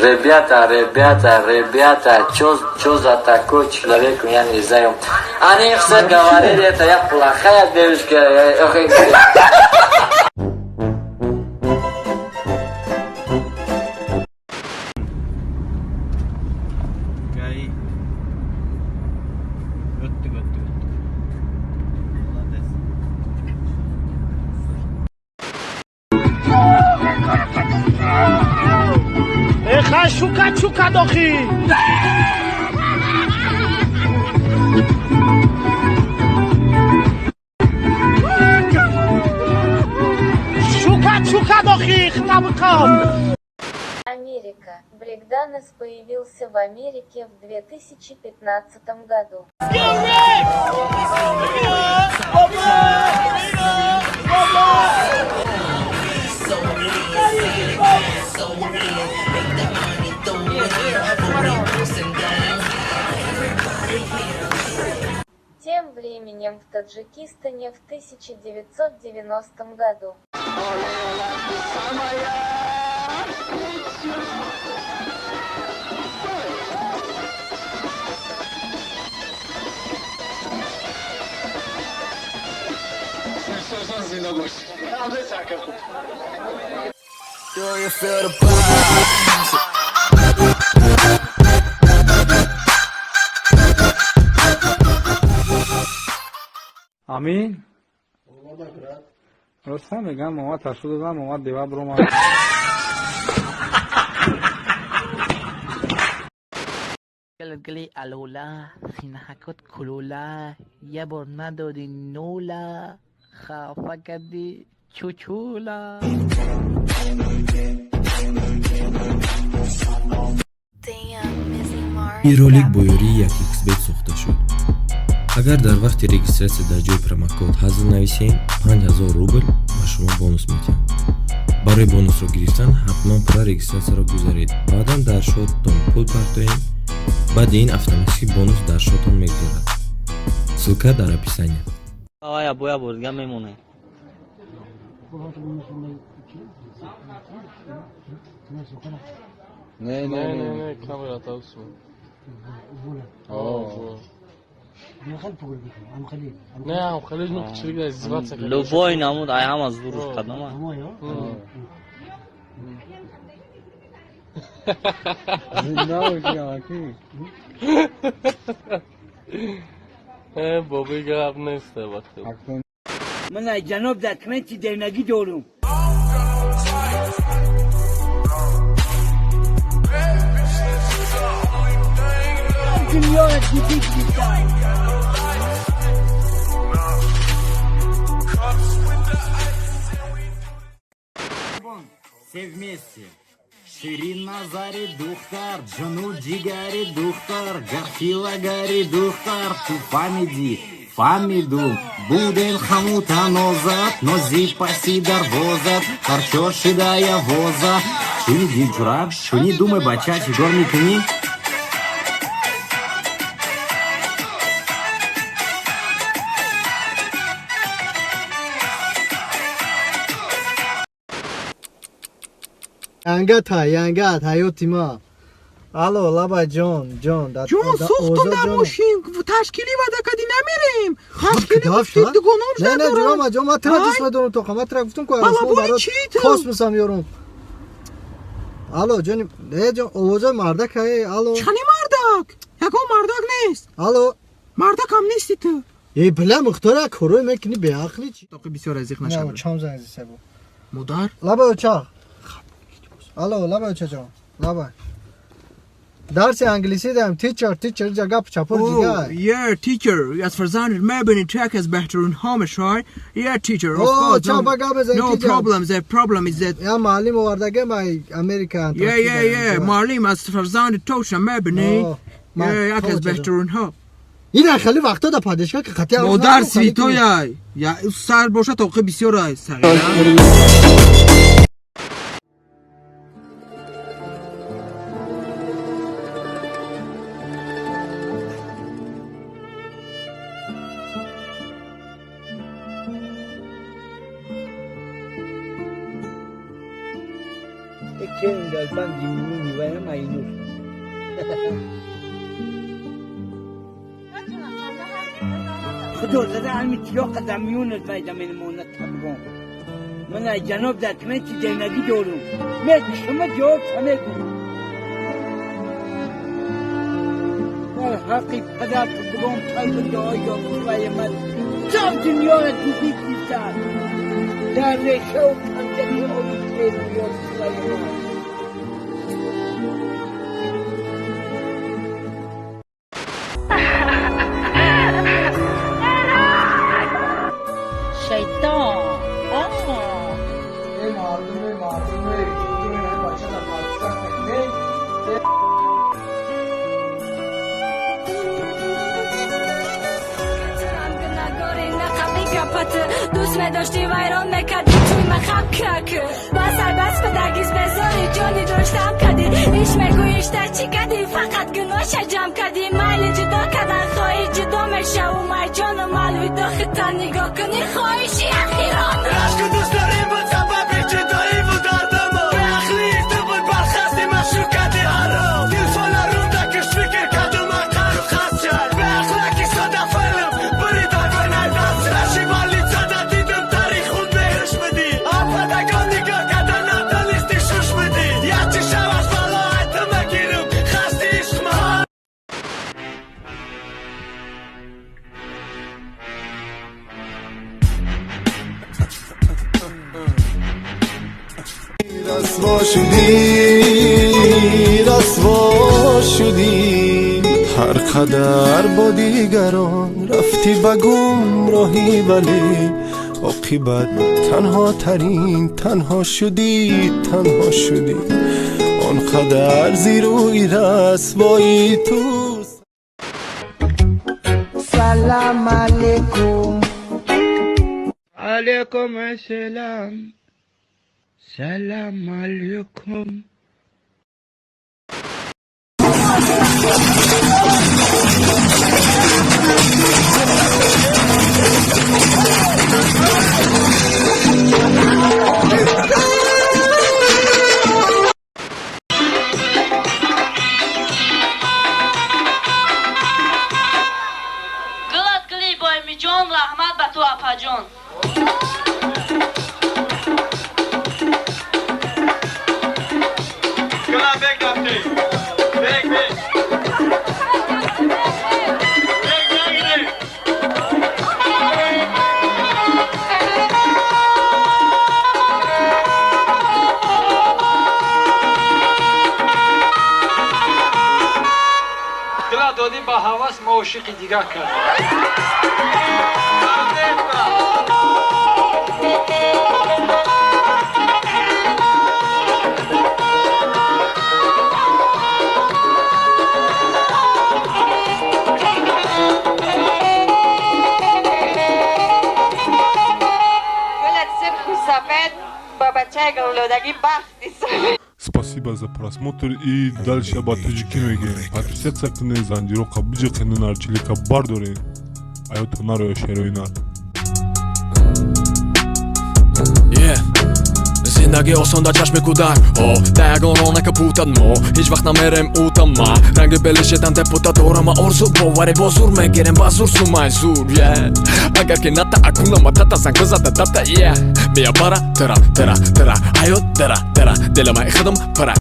Ребята, ребята, ребята, чё за такой человек, я не знаю. Они все говорили, это я плохая девушка. ГАИ. Өттүк, өттүк, өттүк. Молодец. Шука чука дохи. Шука чука дохи, хнабыкам. Америка. Брейкданс появился в Америке в 2015 году. Тем временем в Таджикистане в 1990 году. Амин. Ростам мегам, омад ташу додам, омад дева биромад. گلی الولا سینهکات کلولا، یه بار ندادی نولا، خفه کردی چوچولا. Ин ролик бо ёрии 1xBet сохта шуд. Агар дар вақти регистратсия дар ҷои промокод ҳазл нависем, 5000 рубл ба шумо бонус медиҳанд. Барои бонусро гирифтан ҳатман пурра регистратсияро гузаред, баъдан дар шоттон пул партоед. Баъди ин автоматически бонус дар шоттон мегузарад. Ссылка дар описания. Давай, боя бор дига мемонем. Не, не, не, не, камера тавсу. Не, ам хеле ну чирик издеваться. Любой намуд ай ҳама зуруш кадома. Зинда бошӣ, аки. Э, бобы гап нест вақте. Акнун Ман аз ҷаноб документи денагӣ дорум. Дунёро дидид дидам. Все вместе. Ширин Назари духтар, ҷону ҷигари духтар, Гарфила гари духтар, ту фамиди, фамиду, будем хамута нозат, нози паси дарвозат, харчо шидая воза. Чуни дилчура, чуни думай бача, чигор мекунӣ? Янгата, янгат, ҳаёти ма. Алло, лаба ҷон, ҷон, Ҷон, сӯхтум дар мошин, ташкилӣ ваъда кардӣ, намерем. Ташкилӣ гуфтӣ, дугоном. Не, не, ҷурома ҷон, ман тра дӯст медорам, тоқа, ман тра гуфтум ку арӯсмон барот космосам ёрум. Алло, ҷони, не ҷон, овозои мардак ае, алло. Чани мардак? Ягон мардак нест. Алло. Мардакам нести ту. Э, бля, мухтора, корой мекунӣ беақлӣ чи? Тоқи бисёр азиқ Не, нашавад. чам занг зисабу. Модар? Лаба оча. Алло, лаба оча ҷон, лаба. Дарси англисӣ даем, teacher, teacher, ҷа гап чапур ҷигай. Yeah, teacher. As فرزند میبینی تک از بهترین همش right? Yeah, teacher. Of Oh, course. ча ба гап бизан, No teacher. problem. The problem is that Я муаллим овардаге май Америка. Yeah. معلم از فرزند توش میبینی. Oh, ма- Yeah, یک از توش. بهترین ها. Ина хеле вақто да падишка ки қатъи арӯс модар накун, хеле свитояй. Я сар боша тоқи бисёр ай сағира. Тенга банди мини вая майнус. Худо зада ҳами тиёқа дар миёнат вайда менамонад табгон. Ман аз ҷаноб документи денагӣ дорум. Меги шумо ҷавоб мегӯ. Дар ҳаққи падар бигом талби дуои ёфтиваи ман сав дунёра дубид гиртад. Дар решаву панҷари оби теру ёфтиваи ман. Шайтон. Эй мардум, эй мардум, эй бача дар подписка мекунед. Дӯст медошти, вайрон мекардӣ, чун махаб как басар бас бадаргиз безори ҷони доштам кадӣ иш мегӯиш дар чӣ кадӣ, фақат гуноша ҷамъ кадӣ. Майли ҷудо кадан хоҳӣ, ҷудо мешаву майҷону малвидо хита нигоҳ кунӣ хоҳиши ахирон. Рашку дӯст дорем буд сабаби ҷудоиву дардамон. Беақлии ту буд бархасти машрук кади ҳаром. Телефона румда киш фикр кадум ақару хасча. Беахлаки сода филм бурида гойнай дастча. Раши больницада дидум тари худ меҳрш бидӣ. Ападагон нигоҳ када натонисти шуш бидӣ. Ячи шаваш бало айту мегирум хасти ишқма. Расво шудӣ, расво шудӣ, ҳар қадар бо дигарон рафтӣ ба гумроҳӣ, вале оқибат танҳотарин танҳо шудӣ, танҳо шудӣ. Он қадар зирӯи расвои ту. Салам алейкум. Алейкум ассалам. Салам алейкум. Гулат гули Боимиҷон, раҳмат ба ту, апаҷон. Гула бег рафтӣ. Бег, бег. Бег нагирӣ. Дила додӣ ба ҳавас, мо ошиқи дигар кард. Гулат сирху сафед ба бачаи гуллодагӣ бахти сафед. Спасибо за просмотр и дальше ба тоҷикӣ мегӯем. Подписаться кунед, занҷироқа биҷиқену нарчилика бардоред. Аёто нароя шерои нар. Yeah. Зиндагӣ осон дар чашми кӯдак. О да ягон рона капутад, мо ҳеҷ вақт намерем утама. Ранги белишедан депутат дорама, орзу боварӣ бо зур мегирем, ба зур сумай зур. Yeah. Агар ки ната акуна матата занг бизада дата. Yeah. Мия бара тара тара тара ҳаёт дара дара дилама худам пара.